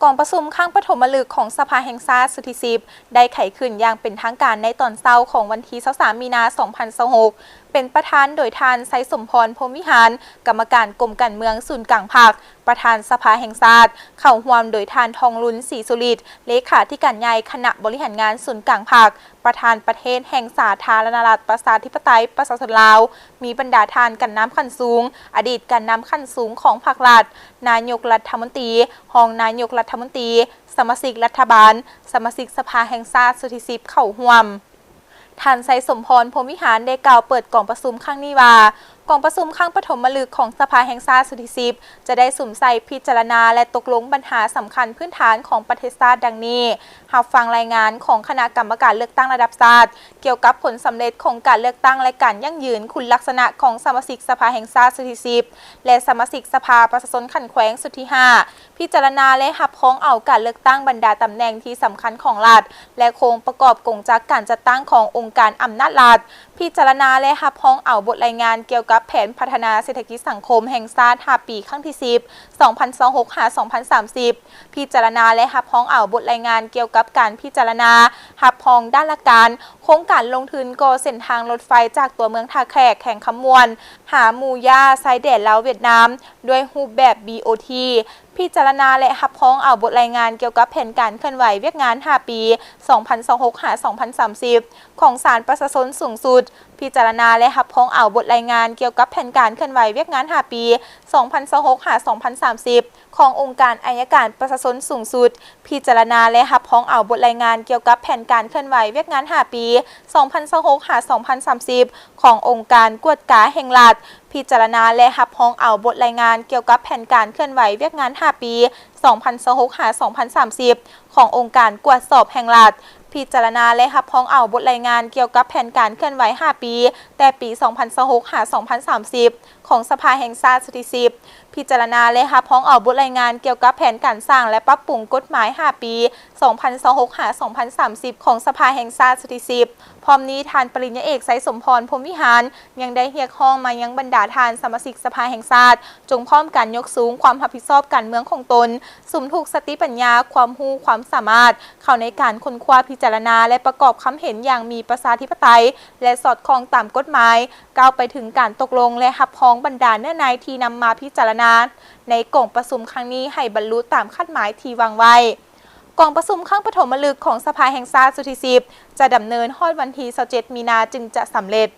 ກອງປະຊຸມຄັ້ງປະຖົມມະລຶກຂອງສະພາແຫ່ງຊາດຊຸດທີສິບ ໄດ້ໄຂຂຶ້ນຢ່າງເປັນທາງການໃນຕອນເຊົ້າຂອງວັນທີຊາວສາມ ມີນາ ສອງພັນຊາວຫົກ ເປັນປະທານໂດຍທ່ານ ໄຊສົມພອນ ພົມວິຫານ ກຳມະການກົມການເມືອງສູນກາງພັກ ປະທານສະພາແຫ່ງຊາດ, ເຂົ້າຮ່ວມໂດຍທ່ານ ທອງລຸນ ສີສຸລິດ ເລຂາທິການໃຫຍ່ຄະນະບໍລິຫານງານສູນກາງພັກ, ປະທານປະເທດແຫ່ງສາທາລະນະລັດ ປະຊາທິປະໄຕ ປະຊາຊົນລາວ, ມີບັນດາທ່ານການນຳຂັ້ນສູງ, ອະດີດການນຳຂັ້ນສູງຂອງພັກລັດ, ນາຍົກລັດຖະມົນຕີ, ຮອງນາຍົກລັດຖະມົນຕີ, ສະມາຊິກລັດຖະບານ, ສະມາຊິກສະພາແຫ່ງຊາດຊຸດທີສິບ ເຂົ້າຮ່ວມ. ທ່ານ ໄຊສົມພອນ ພົມວິຫານ ໄດ້ກ່າວເປີດກອງປະຊຸມຄັ້ງນີ້ວ່າ, ກອງປະຊຸມຄັ້ງປະຖົມມະລຶກຂອງສະພາແຫ່ງຊາດຊຸດທີສິບ ຈະໄດ້ສຸມໃສ່ພິຈາລະນາ ແລະ ຕົກລົງບັນຫາສຳຄັນພື້ນຖານຂອງປະເທດຊາດດັ່ງນີ້: ຮັບຟັງລາຍງານຂອງຄະນະກຳມະການເລືອກຕັ້ງລະດັບຊາດ ກ່ຽວກັບຜົນສຳເລັດຂອງການເລືອກຕັ້ງ ແລະ ການຢັ້ງຢືນຄຸນລັກສະນະຂອງສະມາຊິກສະພາແຫ່ງຊາດຊຸດທີສິບ ແລະ ສະມາຊິກສະພາປະຊາຊົນຂັ້ນແຂວງຊຸດທີຫ້າ, ພິຈາລະນາ ແລະ ຮັບຮອງເອົາການເລືອກຕັ້ງບັນດາຕຳແໜ່ງທີ່ສຳຄັນຂອງລັດ ແລະ ໂຄງປະກອບກົງຈັກການຈັດຕັ້ງຂອງອົງການອຳນາດລັດ, ພິຈາລະນາ ແລະ ຮັບຮອງເອົາບົດລາຍງານກ່ຽວກັບແຜນພັດທະນາເສດຖະກິດສັງຄົມແຫ່ງຊາດຫ້າປີ ຄັ້ງທີສິບ ສອງພັນຊາວຫົກ ຫາ ສອງພັນສາມສິບ, ພິຈາລະນາ ແລະ ຮັບຮອງເອົາບົດລາຍງານກ່ຽວກັບການພິຈາລະນາຮັບຮອງດ້ານຫຼັກການໂຄງການລົງທຶນກໍ່ເສັ້ນທາງລົດໄຟຈາກຕົວເມືອງທ່າແຂກ ແຂວງຄຳມ່ວນ ຫາໝູຢາຊາຍແດນລາວຫວຽດນາມ ດ້ວຍຮູບແບບ ບີ ໂອ ທີ, ພິຈາລະນາ ແລະ ຮັບຮອງເອົາບົດລາຍງານກ່ຽວກັບແຜນການເຄື່ອນໄຫວວຽກງານຫ້າປີ ສອງພັນຊາວຫົກ ຫາ ສອງພັນສາມສິບ ຂອງສານປະຊາຊົນສູງສຸດ, ພິຈາລະນາ ແລະ ຮັບຮອງເອົາບົດລາຍງານກ່ຽວກັບແຜນການເຄື່ອນໄຫວວຽກງານຫ້າປີ ສອງພັນຊາວຫົກ ຫາ ສອງພັນສາມສິບ ຂອງອົງການໄອຍະການປະຊາຊົນສູງສຸດ, ພິຈາລະນາ ແລະ ຮັບຮອງເອົາບົດລາຍງານກ່ຽວກັບແຜນການເຄື່ອນໄຫວວຽກງານຫ້າປີ ສອງພັນຊາວຫົກ ຫາ ສອງພັນສາມສິບ ຂອງອົງການກວດກາແຫ່ງລັດ, ພິຈາລະນາ ແລະ ຮັບຮອງເອົາບົດລາຍງານກ່ຽວກັບແຜນການເຄື່ອນໄຫວວຽກງານຫ້າປີ ສອງພັນຊາວຫົກ ຫາ ສອງພັນສາມສິບ ຂອງອົງການກວດສອບແຫ່ງລັດ, ພິຈາລະນາ ແລະ ຮັບຮອງເອົາບົດລາຍງານກ່ຽວກັບແຜນການເຄື່ອນໄຫວຫ້າປີ ແຕ່ປີ ສອງພັນຊາວຫົກ ຫາ ສອງພັນສາມສິບ ຂອງສະພາແຫ່ງຊາດຊຸດທີສິບ, ພິຈາລະນາ ແລະ ຮັບຮອງເອົາບົດລາຍງານກ່ຽວກັບແຜນການສ້າງ ແລະ ປັບປຸງກົດໝາຍຫ້າປີ ສອງພັນຊາວຫົກ ຫາ ສອງພັນສາມສິບ ຂອງສະພາແຫ່ງຊາດຊຸດທີສິບ. ພ້ອມນີ້, ທ່ານປະລິນຍາເອກ ໄຊສົມພອນ ພົມວິຫານ ຍັງໄດ້ຮຽກຮ້ອງມາຍັງບັນດາທ່ານສະມາຊິກສະພາແຫ່ງຊາດ ຈົ່ງພ້ອມກັນຍົກສູງຄວາມຮັບຜິດຊອບການເມືອງຂອງຕົນ, ສຸມທຸກສະຕິປັນຍາ, ຄວາມຮູ້, ຄວາມສາມາດ ເຂົ້າໃນການຄົ້ນຄວ້າ, ພິຈາລະນາ ແລະ ປະກອບຄຳເຫັນຢ່າງມີປະຊາທິປະໄຕ ແລະ ສອດຄ່ອງຕາມກົດໝາຍ, ກ້າວໄປເຖິງການຕົກລົງ ແລະ ຮັບຮອງບັນດາເນື້ອໃນທີ່ນຳມາພິຈາລະນາໃນກອງປະຊຸມຄັ້ງນີ້ໃຫ້ບັນລຸຕາມຄາດໝາຍທີ່ວາງໄວ້. ກອງປະຊຸມຄັ້ງປະຖົມມະລຶກຂອງສະພາແຫ່ງຊາດຊຸດທີສິບ ຈະດຳເນີນຮອດວັນທີຊາວເຈັດ ມີນາ ຈຶ່ງຈະສຳເລັດ.